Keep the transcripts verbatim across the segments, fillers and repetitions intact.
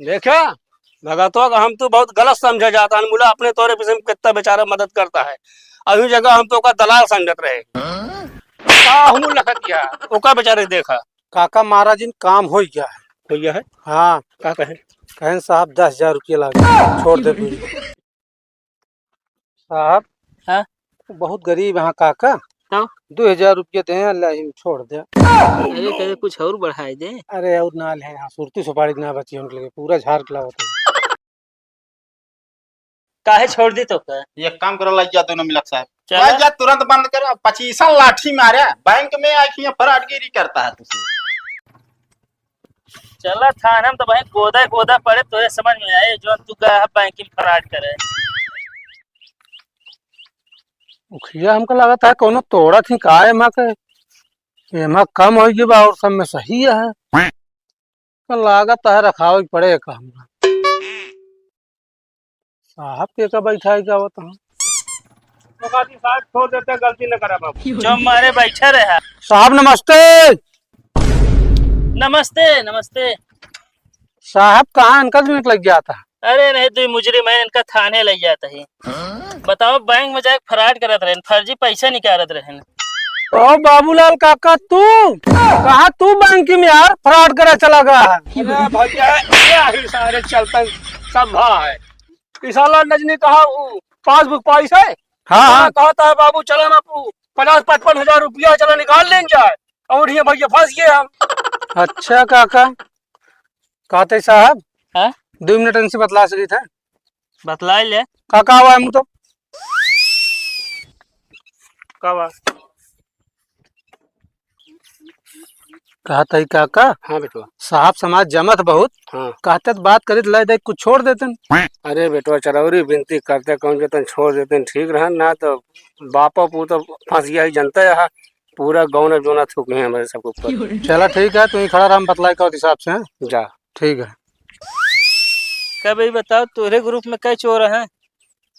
देखा, भगतवा का हम तो बहुत गलत समझा जाता है, मुला अपने तोरे पीछे में कितना बेचारा मदद करता है, अभी जगह हम तो ओका दलाल समझत रहे। का हमू लखत या, ओका बेचारे देखा। काका, महाराज, इन काम हो गया है। हो गया है? हाँ। का कहे? कहें, "साहब, दस हजार रुपया लागे, छोड़ दे बीड़ी।" साहब, हाँ? बहुत गरीब हैं काका। तब? दो हजार रुपया दे, अल्लाह ही छोड़ दे। अरे, कहे कुछ और बढ़ाए दे। अरे, और ना ले, हाँ, सुरती सुपारी ना बची उनके लिए, पूरा झाड़ के लावत है। काहे छोड़ दी तो का? एक काम करो, लग जा दोनों मिलक साहब। चला। लग जा, तुरंत बंद करो, पच्चीसन लाठी मारे, बैंक में आके यहाँ फ्रॉडगिरी करता है तुझे। चला थाना में तो भाई गोदा गोदा पड़े, तोरे समझ में आए, जो तू गया है बैंक में फ्रॉड करे। उखिया हमका लागत है कोनो तोड़ा थी का एमा के, एमा कम हो गई बा और सब में सही है। तो लागत है रखावे के पड़े का हमरा। साहब के का बैठा है क्या होता है? तो काजी साहब छोड़ देते, गलती न करा बाबू। जो मारे बैठा रहा। साहब नमस्ते। नमस्ते, नमस्ते। साहब कहाँ इनका मिनट लग गया था? अरे नहीं, दो मुजरिम है, इनका थाने ले जाता है। बताओ, बैंक में जाके फ्रॉड करत रहे, फर्जी पैसा निकालत रहे। ओ बाबूलाल काका, तू कहा तू बैंक में यार फ्रॉड करे चला गया है? अरे भैया, ये ही सारे चलते सब भा है। ई साला नजनी कहा उ पासबुक पाइस है? हाँ, हाँ। कहता है, "बाबू, चला ना, पू-, पचास पचपन हजार रुपया, चला निकाल लेन जाए।" और ये भैया फंस गए हम। अच्छा काका, कहते साहब, हाँ? दो मिनट इनसे बतला सकी था। बतला ले। काका आवा है मुँह तो। का बा? कहत हई काका, हाँ बेटवा। साहब समाज जमत बहुत। हाँ। कहते त बात करित लाई दे कुछ छोड़ देतन। अरे बेटवा, चरौरी बिनती करते कौन के तन छोड़ देतन, ठीक रहन ना तो बापा पू तो फंस गया ही जनता यहाँ। पूरा गौना जोना थूक है हमारे सबके ऊपर। चला ठीक है, तू ही खड़ा रहा, हम बतलाई का हिसाब से, हैं? जा। ठीक है। कब ये बताओ, तोरे ग्रुप में कै चोर हैं?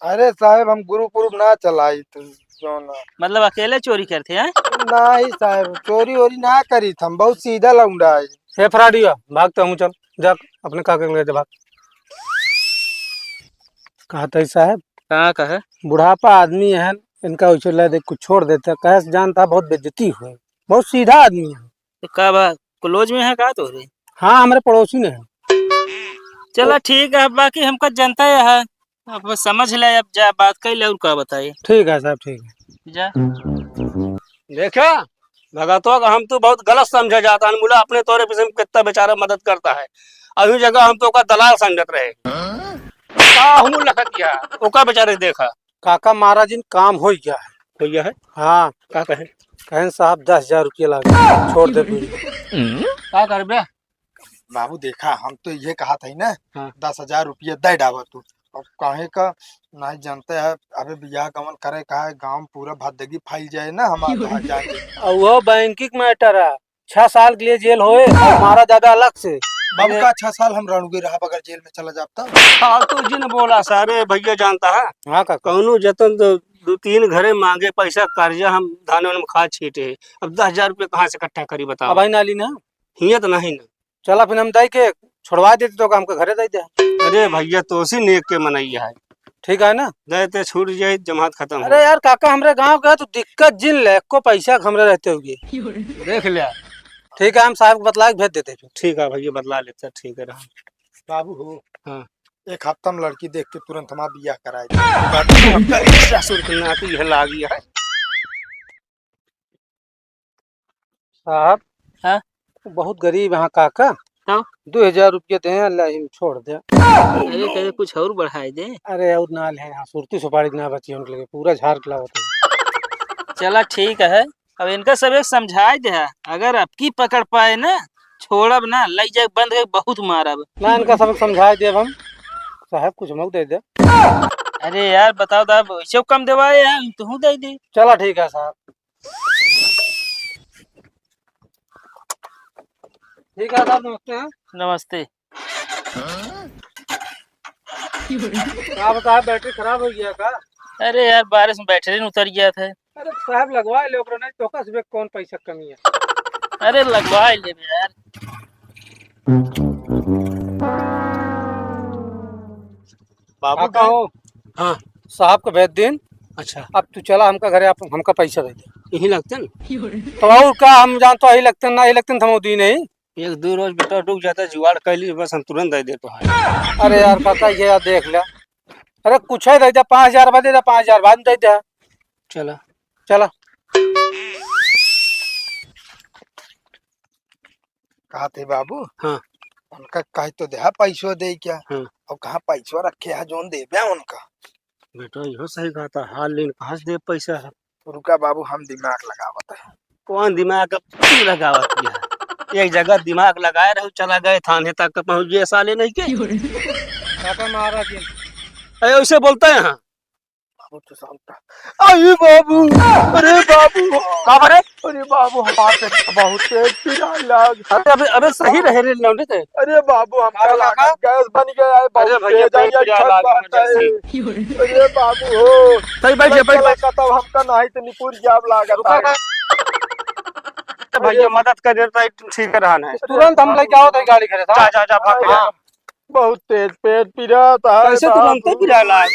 अरे साहब, हम ग्रुप उरुप ना चलाई तो जौन। मतलब अकेले चोरी करते हैं? नाही साहब, चोरी वोरी ना करी, हम बहुत सीधा लौंडा है। ए फ्राडिया, भाग तो हम चल, जा अपने काका के ले जा, भाग। कहत है साहब, का कहे? बुढ़ापा आदमी है, इनका उछल दे, कुछ छोड़ देते, कहे से जानता बहुत बेइज्जती हुई, बहुत सीधा आदमी है। तो का बा, क्लोज में है का तोरे? हाँ, हमरे पड़ोसी ने है। चला ठीक है, बाकी हमका जनता है, अब समझ ले, अब जा बात कर ले और का बताई। ठीक है साहब, ठीक है। जा। देखा, भगतवा का हम तो बहुत गलत समझा जाता है, मुला अपने तोरे पीछे में कितना बेचारा मदद करता है, अभी जगह हम तो ओका दलाल समझत रहे। का हमू लखत या, ओका बेचारे देखा। काका महाराज इन काम हो गया है। हो गया है? हाँ। का कहे? कहें साहब दस हजार रुपया लागे, छोड़ दे बीड़ी। का करबे? बाबू देखा, हम तो ये कहा था ही ना, हाँ। दस हजार रुपया दे डावा तू। अब काहे का नहीं जानते हैं, अबे बियाह गमन करे का है, गाँव में पूरा भद्दगी फैल जाए ना हमारे वहाँ जाके। और वो बैंकिंग मैटर है, छह साल के लिए जेल होए और मारा जाबे अलग से। बाबू का छह साल हम रणुगे रहा बगैर जेल में चला जाता। फालतू जिन बोला सारे भैया जानता है। हाँ काका। कौनो जतन तो दो तीन घरे मांगे पैसा, कर्जा हम धान वान में खाद छीटे हैं। अब दस हजार रुपये कहाँ से इकट्ठा करी बताओ? अब आई नाली ना। हियाँ तो नहीं ना। चला फिर हम दे के छोड़वा देते तो हमके घरे दे दे। अरे भैया, तो उसी नेक के मनैया है। ठीक है ना? दे ते छूट जाए, जमात खत्म हो। अरे यार काका, हमरे गांव का तू दिक्कत जिन ले, एको पैसा के हमरे रहते हुए। देख लिया। ठीक है, हम साहब को बतला के भेज देते हैं। ठीक है भैया, बतला लेते हैं, ठीक है रहा। बाबू हो। हाँ। एक हफ्ता में लड़की देख के तुरंत हमारा बियाह कराए दे। ससुर के नाती है लागी है। साहब, हाँ? बहुत गरीब हैं काका। तब? दो हजार रुपया दे, अल्लाह ही छोड़ दे। अरे, कहे कुछ और बढ़ाए दे। अरे, और ना ले, हाँ, सुरती सुपारी ना बची उनके लिए, पूरा झाड़ के लावत है। चला, ठीक है, अब इनका सब एक समझाए दे, अगर अब की पकड़ पाए ना, छोड़ब ना, लई जाए बंद करके बहुत मारब। ना, इनका सबक समझाए देब हम। साहब, कुछ मऊ दे दे। अरे यार, बताओ तो, अब ऐसे कम देवाए हैं, तुहू दे दे। चला, ठीक है साहब। ठीक है साहब, नमस्ते, हाँ? नमस्ते। का बता, बैटरी खराब हो गया का? अरे यार, बारिश में बैटरी न उतर गया था। अरे साहब, लगवा ले ओकरा, नहीं तो ओकरा से कौन पैसा कमी है? अरे लगवा ले यार। बाबू काका हो? हाँ। साहब का भेज दिन। अच्छा। अब तू चला हमका घरे, आप हमका पैसा दे दे। यही लगते न? तो और का, हम जानतो यही लगते न, ना यही लगते न, हम दी नहीं। एक दो रोज बेटा रुक जाता, जुगाड़ कर ली, बस हम तुरंत दे देतो है। अरे यार काका, ये यार देख ले। अरे कुछ ही दे दे, पाँच हजार बाद दे दे, पाँच हजार बाद दे दे। चला। चला। कहा थे बाबू? हाँ। उनका कहे तो देहा पैसो दे क्या? हाँ। और कहाँ पैसो रखे है जोन देबे उनका? बेटा, इहो सही कहा था, हाल लेन कहाँ से दे पैसा है? रुका बाबू, हम दिमाग लगावत है। कौन दिमाग अब तू लगावत है? एक जगह दिमाग लगाए रहो, चला गए थाने तक पहुँच गए साले नहीं के। काका महाराज जी। अरे, उसे बोलता है यहाँ। बाबू तो शांत था। अरे बाबू, अरे बाबू। का बरे? अरे बाबू, हमारे बहुत तेज पीड़ा लाग। अरे, अबे, अबे सही रहे रे लौंडे ते। अरे बाबू, हमका अरे लगा काका। गैस बन गया है, बहुत अरे भैया, तेज है, पेट पीड़ा छत लाग, बात है। इमरजेंसी। अरे बाबू हो। सही बैठ जा, बैठ, चला बैठ। का तब हमका नहीं तो निपुर जाब लागत रुका है। का? अरे भैया, मदद कर देता है, ठीक रहा ना। तुरंत हम लेके आओ तो गाड़ी घरे था। जा, जा, जा, भाग के जा। हाँ। बहुत तेज पेट पिरात है कैसे तू बाबू। बनते पिराला?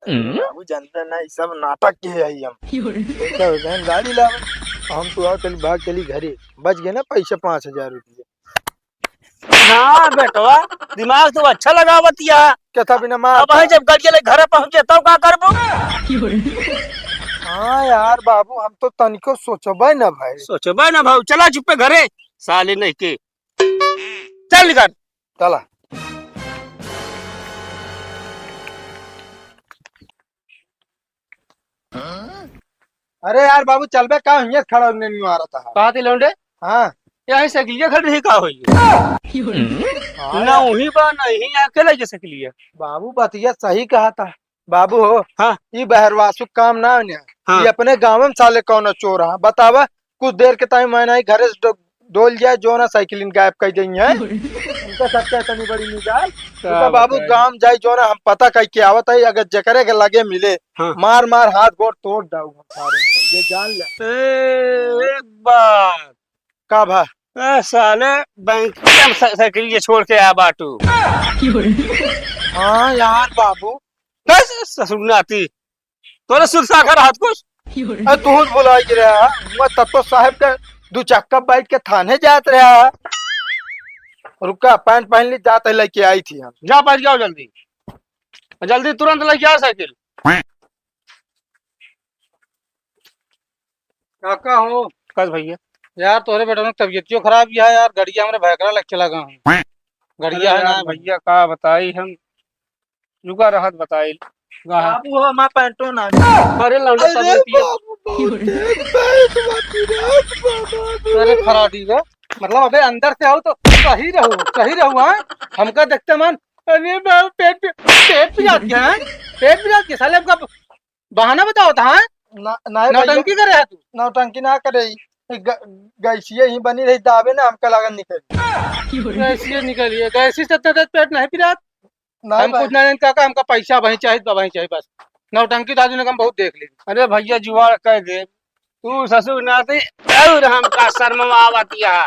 बाबू जानते ना, ये सब नाटक के है हम। क्यों रे? देखा हो बहन, गाड़ी लावे, हम तो आओ चली, भाग चली घरे, बच गए ना पैसे पाँच हजार रुपये। हाँ बेटवा, दिमाग तो अच्छा लगावत या। क्या था बिना मार अब है जब गड़िया ले घरे पहुँचे तब का करबो? क्यों रे? हाँ यार बाबू, हम तो तनिको सोचबे ना भाई। सोचबे ना भाऊ, चला चुप्पे घरे, साले नहीं के। चल निकल। चला। अरे यार बाबू, चलबे का? हियाँ खड़ा होने नहीं आ रहा था। कहाँ थी लौंडे? हाँ। यहीं साइकिलिया खड़ी रही का होई? हाँ ना यार। वहीं बा, ना यहीं आके ले जा साइकिलिया। बाबू, बतिया सही कहा था। बाबू हो, हाँ। ई बहरवासु काम ना है ना। हाँ। ई अपने गाँव में साले कौनो चोर है। बतावा, कुछ देर के ताई मैं नहीं घरे से डो-, डोल जाए, जो ना साइकिलिन गायब कर देंगे। उनका सबसे इतनी बड़ी मिजाल। का उनका बाबू बताई? गाँव जाए, जो ना हम पता कह के आवत है, अगर जकरे के लगे मिले, हाँ। मार मार हाथ गोड़ तोड़ डाऊ हम सारे को, ये जान ले। ए, एक बात। का भा? ए, साले बैंक में सा-, साइकिल ये छोड़ के आया बाटू। हाँ यार बाबू। बस ससुर नाती। तोरे सुरसा घर हाथ कुछ। अरे तू भुला के रहा, मैं तत्तो साहब के दू चक्का बैठ के थाने जात रहा। रुका, पैंट पहन ली, जात है लेके आई थी हम। जा पहन के आओ जल्दी, जल्दी तुरंत लेके आओ साइकिल। काका हो। कस भैया? यार तोहरे बेटा ने तबियतियो खराब ही है यार, गड़िया हमरे भैकरा लग चला गया हूँ। गड़िया अरे है यार ना भैया, का बताई हम, जुगा रहत बताई। बाबू हो, हमार पैंटो ना। अरे लौंडे अरे तबियतिया। बाबू, बहुत तेज पैंट बाबू रे, बाबू। अरे फराडी रे, मतलब अबे अंदर से आओ तो सही रहो, सही रहो, हाँ? हमका देखते मन, अरे बाबू पेट, पेट पिरात गया है, पेट पिरात गया, साले हमका बहाना बताओ था, हाँ? ना, ना भैया। नौटंकी करे है तू? नौटंकी ना करे, ग-, गैसिये ही बनी रही, दाबे ना हमका लागन निकल। गैसिये निकलिए, गैसी से इतना तेज पेट नहीं पिरात। नहीं हम भाई। कुछ ना जानते काका, हमका पैसा वहीं चाहिए तो वहीं चाहिए बस। नौटंकी तो आदमी ने हम बहुत देख ली। अरे भैया जुगाड़ कर दे, तू ससुर नाती और हमका शर्म आवत या।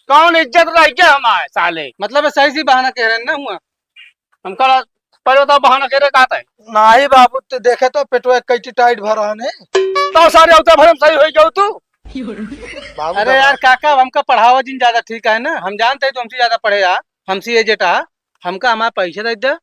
कौन इज्जत रह गया हमारे साले? मतलब सही सी बहाना कह रहे हैं ना हुआ। हमका पहले तो बहाना कह रहे कहता है। नहीं बाबू, तो देखे तो पेटवा एक कैंची टाइट भरा है ने। तो सारे उतर भरम सही हो जाओ तू। बाबू अरे दबा। यार काका, अब हमका पढ़ावा जिन ज्यादा ठीक है ना, हम जानते हैं तो हमसे ज्यादा पढ़े आ, हमसे एजेट आ, हमका हमारा पैसा दे दे,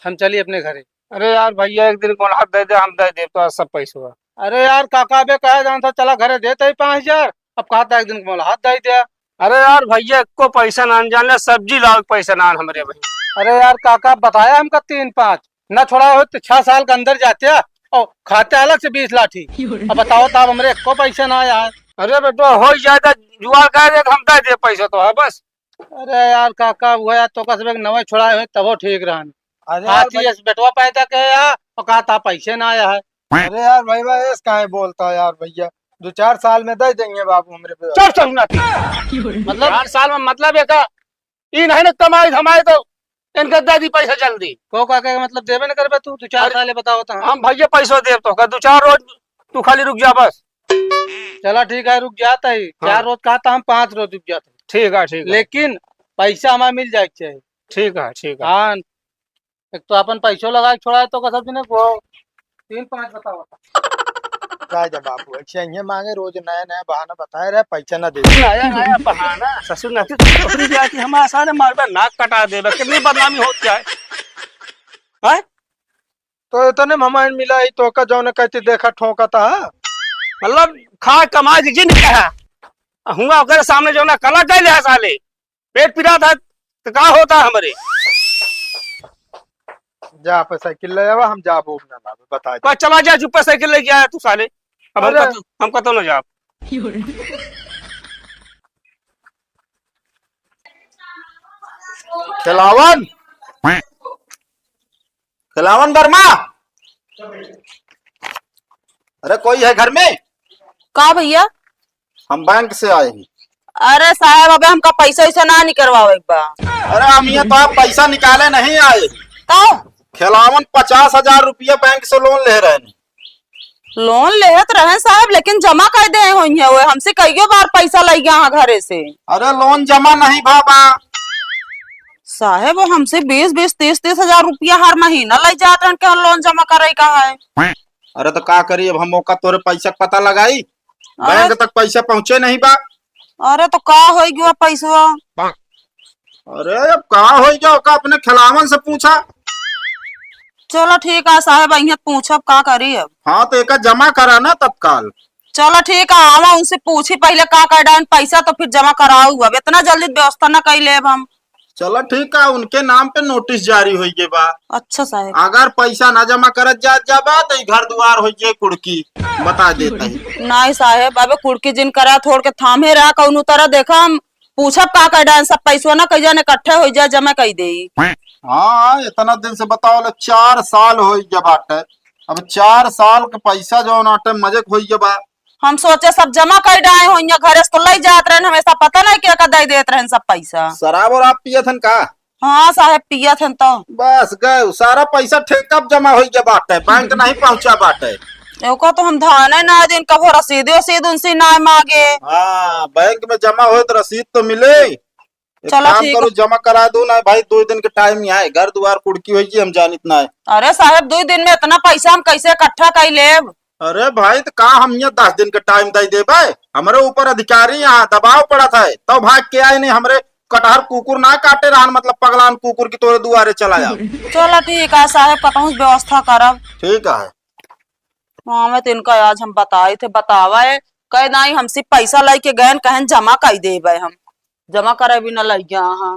हम चली अपने घरे। अरे यार भैया, एक दिन कौन हाथ दे दे, हम दे दे तो सब पैसा। अरे यार काका, बे कहे जान था, चला घरे देते ही पाँच हजार, अब कहा था एक दिन कौन हाथ दे दे। अरे यार भैया, को पैसा ना जान ले, सब्जी लाओ, पैसा ना हमरे भाई। अरे यार काका, बताया हमका तीन पाँच, ना छोड़ा हो तो छह साल के अंदर जाते हैं और खाते अलग से बीस लाठी। अब बताओ तो, अब हमरे को पैसा ना आया है। अरे बेटो, हो ही जाए तो जुगाड़ कर दे, हम दे दे पैसा तो है बस। अरे यार काका, वो यार तो कसबे के नवे छोड़ाए हुए तबो ठीक रहन। अरे यार हाथी भाई। इस बेटवा पैदा के या और कहा था पैसे ना आया है। अरे यार भाई, भाई, ऐस काहे बोलता है यार भैया? दो चार साल में दे देंगे बाबू हमरे पे। चुप, चुप, नाती। मतलब चार साल में मतलब एक ई नहीं ना कमाई धमाई तो इनका दे दी पैसा जल्दी। को का के मतलब देबे न करबे तू, दो चार अरे, साल बताओ तो। हम भैया पैसा देब तो का, दो चार रोज तू खाली रुक जा बस। चला ठीक है, रुक जाता ही। हाँ। चार रोज कहा था हम, पाँच रोज रुक जाता ही। ठीक है, ठीक है। लेकिन पैसा हमारा मिल जाए के चाहिए। ठीक है, ठीक है। हाँ। एक तो अपन पैसो लगा के छोड़ा है, तो का सब दिन वो तीन पाँच बतावा। जा जा बाबू, ऐसे इहे माँगे, रोज नया नया बहाना बताए रहे, पैसा ना दे। नया नया बहाना, ससुर नाती तोहरी जाए कि हम आसान मारबे, नाक कटा देबे, कितनी बदनामी होत जाए। हैं? तो इतने में हमारे मिला ही तो का जौन कहती देखा ठोंकता है। मतलब खा कमा के जिन कहा, हुआ ओकरे सामने जौन कला कैले है साले। पेट पिरात है, तो का होता है हमरे? जा पे साइकिल ले आवा, हम जाबो ना लावे, बता दे। बस चला जा, चुप्पे साइकिल लेके आया तू साले। अब हम अरे। कतो, हम कतो ना जाब। खिलावन, खिलावन वर्मा, अरे कोई है घर में? का भैया? हम बैंक से आए हैं। अरे साहब, अबे हमका पैसा वैसा ना निकलवावे के बा। अरे हम यहाँ तो आप पैसा निकाले नहीं आए। तो? खिलावन पचास हजार रुपया बैंक से लोन ले रहे हैं। लोन लेहत रहे साहब, लेकिन जमा कर दे होइहे, वो हमसे कईयो बार पैसा लइ गया है घरे से। अरे लोन जमा नहीं भा बा। साहब, वो हमसे बीस बीस, तीस तीस हजार रुपया हर महीना लइ जात रहन के हम लोन जमा करे का है। अरे तो का करी, अब हम ओका तोरे पैसा के पता लगाई, अरे बैंक तक पैसा पहुँचे नहीं बा। अरे तो का होइ गया पैसवा? अरे अब का होइ गया, ओका अपने खिलावन से पूछा। चलो ठीक है साहब, अइहे पूछब, का करी अब। हाँ तो एका जमा करा ना तत्काल। चलो ठीक है, आवा उनसे पूछी पहिले का कर डाइन पैसा, तो फिर जमा कराऊ। अब इतना जल्दी व्यवस्था ना कर लेब हम। चलो ठीक है, उनके नाम पे नोटिस जारी होइ गए बा। अच्छा साहब। अगर पैसा ना जमा करत जात जाबा तो ई घर दुआर होइ जाए कुड़की, बता देता ही। नहीं साहब, अबे कुड़की जिन करा थोड़ के थामे रहा, कौनो तरह देखा हम पूछब का कर डाइन, सब पैसवा ना कहीं जाने इकट्ठे होइ जाए, जमा कई देई। हाँ, इतना दिन से बताओ ले, चार साल होइ गया बाटे। अब चार साल के पैसा जौन आटे मजे के होइ गया बा। हम सोचे सब जमा कर डाए होइया, घरे से तो लई जात रहन, हमेशा पता नहीं के का दे देत रहन सब पैसा। शराब और आप पियत हन का? हाँ साहब, पियत हन तो। बस गए, सारा पैसा ठेका पे जमा होइ गया बाटे, बैंक नहीं पहुँचा बाटे। ओका तो हम ध्यान ही ना दिन, कबो रसीद वसीद उनसे ना मांगे। हाँ, बैंक में जमा होए तो रसीद तो मिले। एक चलो काम ठीक करो, है। जमा करा दो ना भाई, दो दिन के टाइम ही आए, घर दुआर कुड़की होइ जी, हम जानित ना है। अरे साहब, दो दिन में इतना पैसा हम कैसे इकट्ठा कर लेब? अरे भाई, तो का हम यहाँ दस दिन के टाइम दे देबे? हमरे ऊपर अधिकारी यहाँ दबाव पड़त है, तो भाग के आए नहीं, हमरे कटहर कुकुर ना काटे रहन, मतलब पगलान कुकुर की तोरे दुआरे चला जाओ। चलो ठीक है साहब, कतहूँ से व्यवस्था करब। ठीक है। हाँ, मैं तो इनका आज हम बताए थे, बतावा है, कहे नहीं हमसे पैसा लेके गए, कहन जमा कर देबे हम, जमा करे भी न लग गया। हाँ,